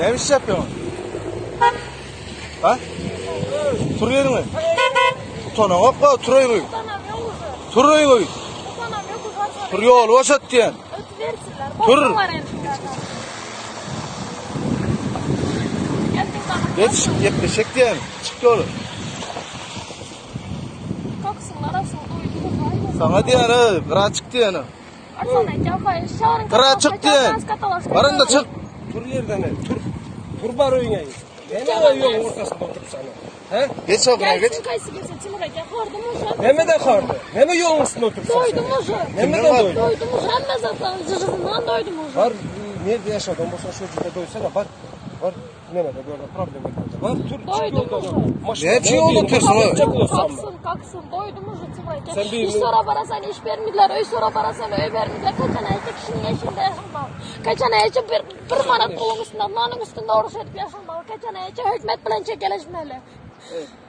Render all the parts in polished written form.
Näme iş ýapýaň? Ha? Tur ýeriňe. Utanaňok ba, tur öýüňe. Utanam ýok uje. Tur öýüňe. Utanam ýok uje. Tur ýoly boşat diýen. Ötübersinler. Tur. Geç, gepleşek diýen. Çyk ýola. Kalksınlar asıl doýdu. Saňa diýen, ey, gyra çyk diýen. Gyra çyk diýen. Baranda çyk. Tur ýerden, tur. Tur bar öýüňe. Näme ýoluň ortasynda oturypsan? He? Geç o gyra geç. Gelsin kaýsy gelse Timur aka hordum uje. Nämeden hordy? Näme ýoluň üstünde oturypsan? Doýdum uje. Nämeden doýdun? Doýdum uje. Hemme zatdan jyjysyndan doýdum uje. Bar, nirde ýaşadyň bolsa şo ýerde doýsana, bar. Bar. Nämede bu ýerde problem etmedi. Bar, tur, çık Doýdum ýoldan. uje. Maşyn. Näçe ýolda otursun, oý? Kalksın kalksın doýdum uje Timur aka. Sen bir- Iş sorap barasan iş bermediler, öý sorap barasan öý bermediler. Kaçan ayça kişinin yaşında yaşamalı. Kaçan ayça bir, bir manat puluň üstünde, nanyň üstünde oruç edip yaşamalı. Kaçan ayça hökümet bilen çekeleşmeli.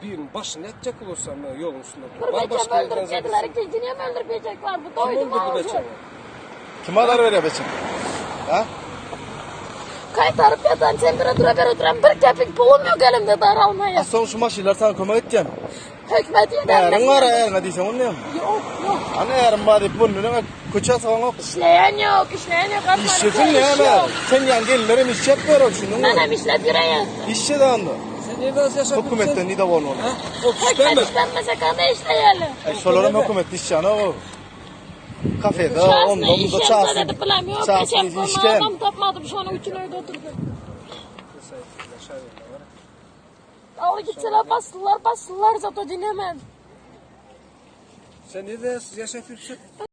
Biriniň başyny etjek bolsam, ýoluň üstünde otur. Bir Bar beçem başga öldürüp ýerden yediler, ikinjini hem öldürüp yiyecekler. Bu Kim doydum öldürdü ağzı. beçemi? Kim azar berýär beçem? Ha? Kaytarıp yatan sen dura bere duran bir kepik pulum yok elimde daralmaya. Soň şu maşynlar sana kömek etýän. Hökümet yeden. Äriň bar, äriňe diýseň onu näme? Yok yok. Ana ärim bar diýip bunu köçe sygaňok. İşleyen yok, işleyen yok. Atmadık Işçisin iş näme? yok. Sen ýan gelinler hem işçi etmeýär ol şunuň. Ben hem işlep yüreyim. Işçi de onda. Sen nirden yaşadın? Hökümetden nida bolmaly. Ha? Hökümet işlenmese kana işleyelim. Ay şolar hem hökümetde işçi ana o. Kafede, Şahsına onda iş bunda yapsa çağırsın. dedi plan yok. Çağırsın Geçen konu işken. adam tapmadım. Şunun için öyle oturdum. Al gitseler bastılar bastılar zaten dinlemem. Sen nerede yaşatıyorsun?